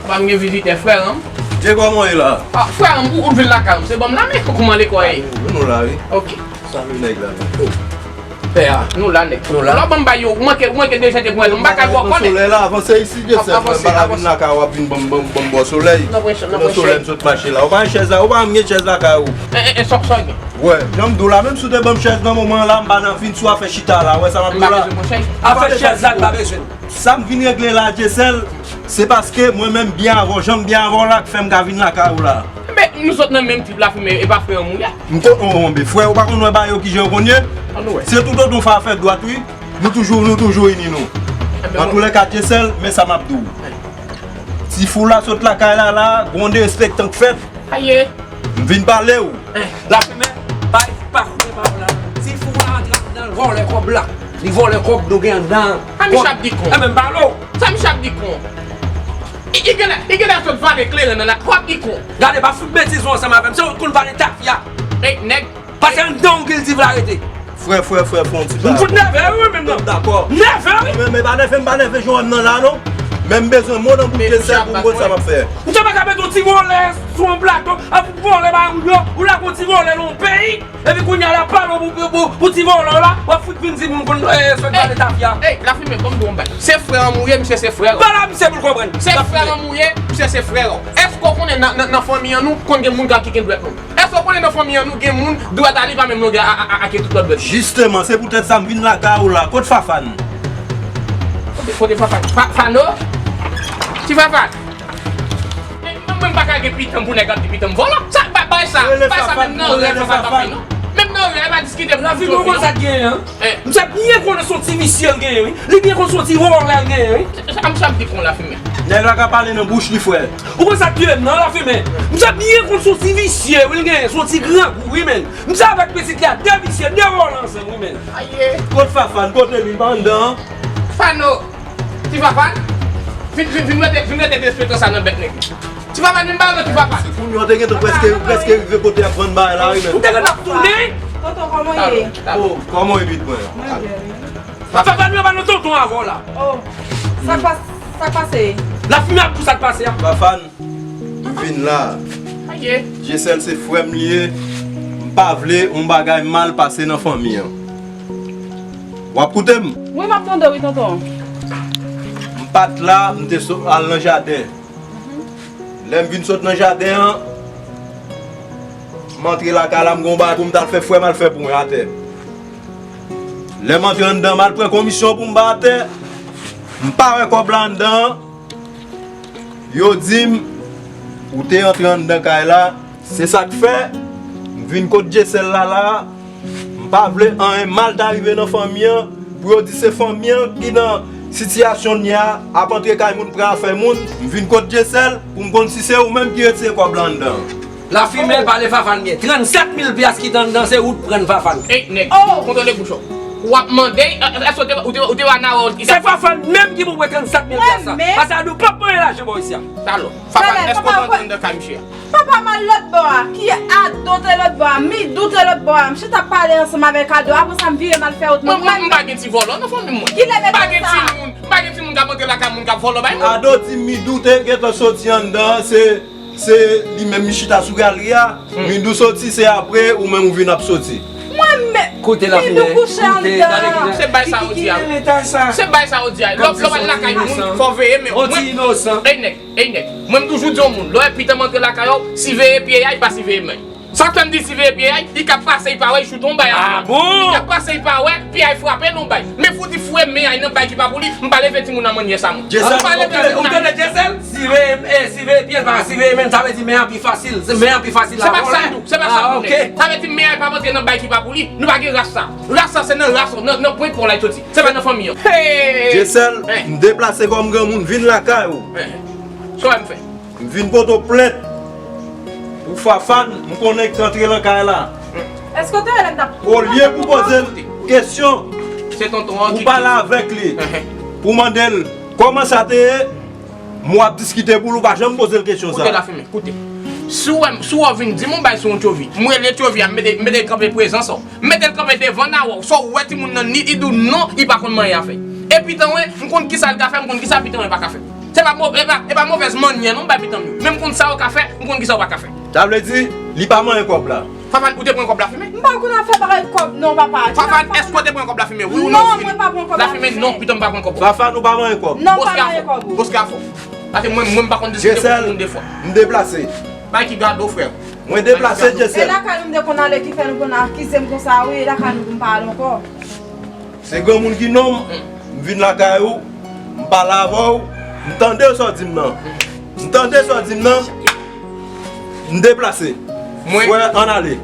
pa m gen vizitè, frè m. Dye kòman w ye la? Ah, frè m, ou, ou vin lakay m, se ban m la men kouman lekòl ye? Nou la, wi. Ok. Salye nèg la non. Pè a, nou la nèg. Nou la. Lò ban m bay yo, ou manke, ou manke dejante pou mwen, m pa ka bò kòlè. Solèy la, avanse isit, Joseph. Avanse, avanse. M pa ka vin lakay w ap vin ban m, ban m, ban m bò solèy. Nan presyon, nan presyon. Solèy m sot mache la. Ou pa gen chèz la, ou pa menm gen chèz lakay ou. E, e, e, sòk, sòk. Wè, jan m di w la, menm si w te ban m chèz nan moman an la, m pa nan vin sou afè chita la. Wè sa m ap di w la. M pa bezwen pran chèz. Afè chèz la, m pa bezwen. Sa m vin regle la, Dyesèl, Se paske mwen menm byen avè w, jan m byen avè w la k fè m ka vin lakay ou la. Men nou sot nan menm trip Lafimen, e pa frè w m ye? M ko, oh, oh, men frè, ou pa konn wè bagay yo kijan yo konn ye? Ann wè. Se toutotan w fè dwat, wi. Nou toujou, nou toujou ini nou. Antoulèka, Dyesèl, men sa m ap di w. Ti fou la sot lakay la, la, gon derespektan k fèt. Aye. M vin pale w. Lafimen, pa, pa koute pawòl la. Ti fou la antre anndan, l vòlè kòb la. Li vòlè kòb nou gen anndan. Sa Michel ap di kon? E men m pale w. Sa Michel ap di kon? Li, li genlè, li genlè sot vale kleren nan la. W ap di kon? Gade, pa fout betiz ou ansanm avè m. Se ou k konn vale tafya. Ey, nèg. Pase anndan w kiltiv la rete. Frè, frè, frè, fè yon ti pale. M fout nève wi, menm nan. Dakò. Nève wi. Men, men pa nève, m pa nève jan w wè m nan la, non. Men m bezwen mo nan bouch Dyesèl pou m konn sa m ap fè. Misye pa ka mete yon ti vòlè sou yon plato, ap vòlè ba moun yo, ou la gon ti vòlè nan yon peyi, epi kounye a la pale pou, pou, pou, pou ti vòlè w la, w ap fout vin di moun konn, eh, sot vale tafya. Ey, Lafimen, ban m di w yon bagay. Se frè an m ou ye, misye se frè w. Pale a misye pou l konprann. Se frè an m ou ye, misye se frè w. Èske w konnen nan, nan, nan fanmi an nou, konn gen moun ki gen dwèt long? Èske w konnen nan fanmi an nou gen moun dwèt a li pa menm longè a, a, a, a ke tout lòt dwèt? Jisteman, se poutèt sa m vin lakay ou la. Kot Fafan? Kote, kote Fafan? Fa-, Fano? Ti Fafan? Mwen, mwen pa ka gen pitan pou nèg ap di pitan m vòlò. Sa, ba, bay sa, bay sa menm nan rèv Fafan pa fè non. Menm nan rèv pa diskite pou Lafimen, ou konn sa k genyen, an? M se byen konnen se yon ti visye l genyen, wi. Li byen konn se yon ti vòlè l genyen, wi. Sa, sa, sa m di kon Lafimen. Nèg la ka pale nan bouch li, frè. Ou konn sa k touye m nan, Lafimen? M se byen konn se yon ti visye, wi, l genyen, se yon ti grangou, wi, men. M se avèk pitit li a, de visye, de vòlè ansanm, wi, men. Aye. Kot Fafan, kote li, li pa anndan? Fano. Ti Fafan. Vin, vin, vin mete, vin mete derespektan sa nan bèk nèg. Ti Fafan, vin ba nou, Ti Fafan. Kounye a w te gentan prèske, prèske rive kote y ap vann bagay la, wi, men. M te gentan ap tounen. Tonton, kòman w ye? Oh, kòman w ye, pitit mwen? Mwen byen, wi. Fafan, nou pa nan tonton avè w la. Oh, sa k pas-, sa k pase? Lafimen ap di w sa k pase a. Fafan, m vin la. Dyesèl se frè m li ye. M pa vle yon bagay mal pase nan fanmi an. W ap koute m? Wi, m ap tande w, wi, tonton. M pa t la, m te so-, al nan jaden. Lè m vin sot nan jaden an, m antre lakay la, m gen yon bagay pou m t al fè, frè m al fè pou mwen atè. Lè m antre anndan, m al pran komisyon pou m bay atè. M pa wè kòb la anndan an. Yo di m, ou te antre anndan kay la. Se sa k fè, m vin kot Dyesèl la, la. M pa vle anyen mal ta rive nan fanmi an, pou yo di se fanmi an ki nan sitiyasyon n ye a, ap antre kay moun, pran afè moun. M vin kot Dyesèl, pou m konn si se ou menm ki retire kòb la anndan. Lafimen, pale Fafan byen. Trannsèt mil pyas ki t anndan, se ou t pran Fafan. Ey, nèg, kontwole bouch ou. W ap mande, èske ou te, ou te, ou te wè nan wòl? Se Fafan menm ki pou pran trannsèt mil pyas la. Paske Ado p ap manyen lajan bò isi a. Talò, Fafan, èske ou t anndan kay misye a? Papa m al lòt bò a, ki Ado te lòt bò a, Midou te lòt bò a. M chita ap pale ansanm avèk Ado, apre sa m vire m al fè wout mwen. Mwen, mwen, m pa gen ti vòlò nan fanmi m, mwen. Kilè nèg sa? M pa gen timoun, m pa gen timoun k ap antre lakay moun k ap vòlò bay moun. Ado di Midou te gentan soti anndan, se, se li menm li chita sou galri a. Midou soti, se apre ou menm ou vin ap soti. Mwen menm, Midou kouche anndan. Se bay sa yo di a. Se bay sa yo di a. Lè w al lakay moun, fò w veye men w. Ey, nèg. Ey, nèg, mwen m toujou di yon moun, lè w wè pitan m antre lakay ou, siveye pye a, li pa siveye men. Sa k fè m di siveye pye a, li ka pase, li pa wè, li choute yon bay a. Ah bon? Li ka pase, li pa wè, pye a frape l yon bay. Men fouti foure men a nan bay ki pa pou li, m pa leve timoun nan mannyè sa, mwen. Ou pa leve timoun nan. Ou tande Dyesèl? Siveye, eh, siveye pye, pa siveye men, sa vle di men an pi fasil. Se men an pi fasil la. Se pa sa m di w, se pa sa m di w, nèg. Sa vle di men a pa antre nan bay ki pa pou li. Nou pa gen ras sa. Ras sa, se nan ras, nan, nan pwen pon la li soti. Se pa nan fanmi an. Dyesèl, m deplase kòm granmoun, vin lakay ou. Sa w wè m fè? M vin pote w plent pou Fafan, m konnen k antre nan kay la. Èske w te wè lè m t ap... Olye pou poze l kesyon, se tonton an ki pale avèk li, pou mande l kòman sa te ye, m w ap diskite pou l, ou pa janm poze l kesyon sa. Koute Lafimen, koute. Si w wè m, si w wè w vin di m yon bay sou yon tchovi, m rele tchovi a, m mete, m mete l kanpe prezans ou. M mete l kanpe devan nan wè w. Sa w wè timoun nan ni li di w non, li pa konn manyen a fè. E pitan mwen, m konn kisa l ka fè, m konn kisa pitan mwen pa ka fè. Se pa mo-, e pa, e pa movèz mannyè non m bay pitan m yo. Men m konn sa yo ka fè, m konn kisa yo pa ka fè. Sa vle di, li pa manyen kòb la. Fafan, ou te pran kòb Lafimen? M pa konn afè bagay kòb non, papa. Fafan, èske w te pran kòb Lafimen? Wi ou non? Non, mwen pa pran kòb Lafimen. Non, pitan m pa pran kòb ou. Fafan, ou pa manyen kòb. Non, m pa manyen kòb ou. Boske a fò. Paske mwen, mwen m pa konn diskite pou moun de fwa. M deplase. Bay ki gade w, frè. Mwen deplase, Dyesèl. E lakay nou m te konn ale ki fè nou konn akize m konsa, wi, e lakay nou pou m pa al ankò. Se granmoun ki nonm, m vin lakay ou, m pale avè w, M tande sa w di m nan. M tande sa w di m nan. M deplase. Mwen. Frè, ann ale.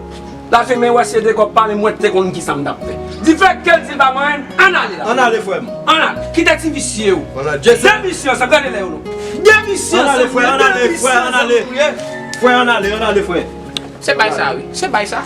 Lafimen wè se de kòb pa menm mwen te konn kisa m t ap fè. Difèt ke l di l pa manyen m, ann ale la. Ann ale, frè m. Ann ale. Kite ti visye yo. Ann ale. De visye ansanm, gade lè yo non. De visye ansanm. Ann ale, frè, ann ale, frè, ann ale. Frè, ann ale, ann ale, frè. Se bay sa, wi. Se bay sa.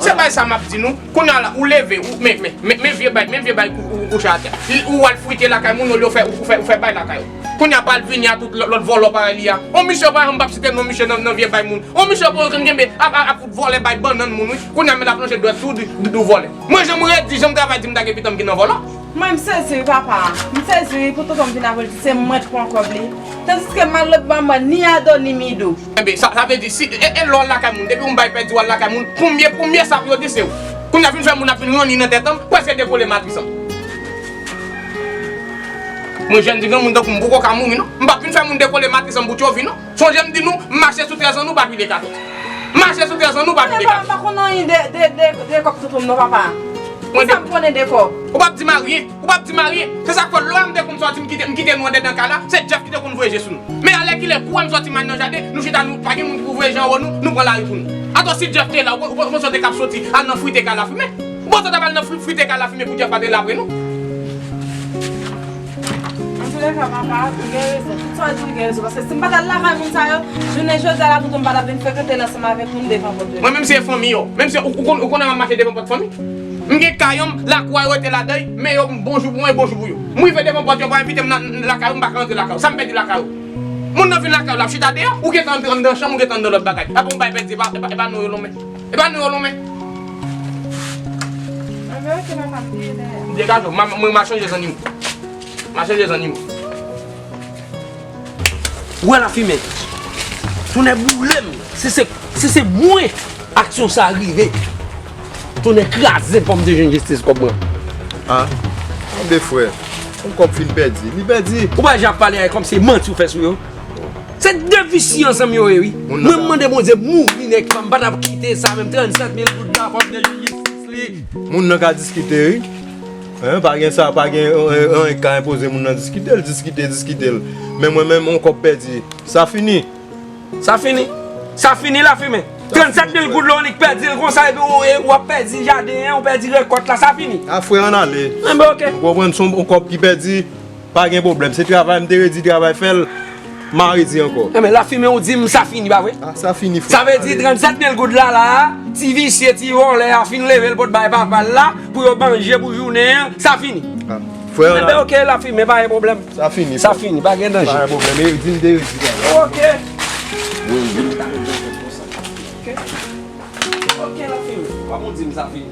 Se bay sa m ap di nou. Kounye a la, ou leve, ou, men, men, men, men vye bay, men vye bay kou-, ou, ou kouche atè. Ou, ou al frite lakay moun, olye w fè, ou fè, ou fè bay lakay ou. Kounye a pral vini a tout lòt, lòt vòlò parèy li a. On misye pa janm p ap site non misye nan, nan vye bay moun. On misye pa janm kenbe ap, ap, ap fout vòlè bay bannann moun, wi. Kounye a men l ap lonje dwèt sou di, di, di vòlè. Mwen, jan m redi, jan m travay, di m ta gen pitit ki nan vòlò. Mwen, m sezi wi, papa. M sezi wi, pou tonton m vin avè l di se mwen t pran kòb li. Tandiske m al lòt bò, m wè ni Ado, ni Mido. Enben, sa, sa vle di, si, e, e lè w al lakay moun, depi yon bay pèdi w al lakay moun, premye, premye sa pou yo di se ou. Kounye a fin fè moun ap vin ranni nan tèt an, prèske dekole matris an. Mwen jèn di granmoun tankou m poko ka mouri non. M p ap vin fè moun dekole matris an bout yo vi non. Sonje m di nou, m mache sou trèz an nou pa pile katòz. M mache sou trèz an nou pa pile katòz. Mwen pa konn anyen de, de, de, de kòb tonton m non, papa. Mwen de- Sa m konnen de kòb. Ou p ap di m anyen. Ou p ap di m anyen. Se sa k fè lè m te konn sòti, m kite, m kite nou anndan kay la, se Jeff ki te konn voye je sou nou. Men alèkile, kou a m sòti m al nan jaden, nou chita, nou pa gen moun ki pou voye je anwo nou, nou pran lari pou nou. Atò si Jeff te la, ou, ou, ou panse w te k ap sòti al nan frite kay Lafimen? Ou panse w t ap al nan fri-, frite kay Lafimen pou Jeff pa te la apre nou? Antoulèka, papa, ou gen rezon. Tout sa w di, ou gen rezon. Paske si m pa t al lakay moun sa yo, jounen jodi a la, tonton m pa t ap vin frekante l ansanm avèk moun devan pòt yo. Mwen menm se fanmi yo. Menm si ou, ou konn, ou konnen m ap mache devan pòt fanmi. M gen kay an, lakou a yo rete ladan, men yo, bonjou pou mwen, bonjou pou yo. M rive devan pòt yo, pa envite m nan lakay ou, m pa ka rantre lakay ou. Sa m pèdi lakay ou? Moun nan vin lakay ou, l ap chita deyò, ou gentan antre anndan chanm, ou gentan anndan lòt bagay. Apa yon bay pèdi, e pa, e pa, e pa nou yo lonmen. E pa nou yo lonmen. Degaje w, m a, m a chanje zannimo. M a chanje zannimo. Ou wè Lafimen? Tonnè boule m. Si se, si se mwen aksyon sa rive, tonnè kraze m, fò m te jwenn jistis kòb mwen. Ah, tande frè, yon kòb fin pèdi, li pèdi. Ou pa jan ap pale a kòmsi e manti ou fè sou yo. Se de visye ansanm yo ye wi. Mwen m mande Bondye m mouri nèg pa m pa t ap kite sa menm trannsèt mil goud la fò m te jwenn jistis li. Moun nan ka diskite wi. Hein, pa gen sa, pa gen, euh, anyen k ka enpoze moun nan diskite l, diskite, diskite l. Men mwen menm, yon kòb pèdi, sa fini. Sa fini. Sa fini Lafimen. Trannsèt mil goud la, ou annik pèdi l konsa, epi ou, e, w ap pèdi jaden an, ou pèdi rekòt la, sa fini. A frè, ann ale. Enben, oke. Ou konprann, se yon kòb ki pèdi, pa gen pwoblèm. Se travay, m te redi travay, fè l. M a redi ankò. Enben, Lafimen ou di m sa fini, pa vre? Ah, sa fini, frè. Sa vle di trannsèt mil goud la, la, ti visye, ti vòlè a fin leve l pot bay papa l la, pou yo manje pou jounen an, sa fini. Ah, frè, enben, oke, Lafimen, pa gen pwoblèm. Sa fini, frè. Sa fini, pa gen danje. Pa gen pwoblèm, e di m te redi travay. Oke. Oke. Oke, Lafimen. Kòman ou di m sa fini?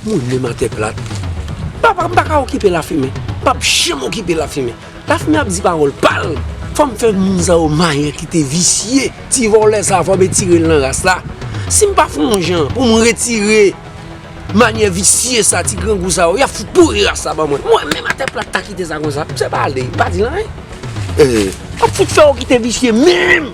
Mwen menm atè plat. Papa, m pa ka okipe Lafimen. M p ap janm okipe Lafimen. Lafimen ap di pawòl pa l. Fò m fè moun sa yo manyen kite visye. Ti vòlè sa, fò m retire l nan ras la. Si m pa fè yon jan pou m retire manyè visye sa, ti grangou sa yo, y ap fout boure ras la ban mwen. Mwen menm atè plat ta kite sa konsa. Misye pale, pa di l anyen. Eh, ap fout fè yo kite visye menm.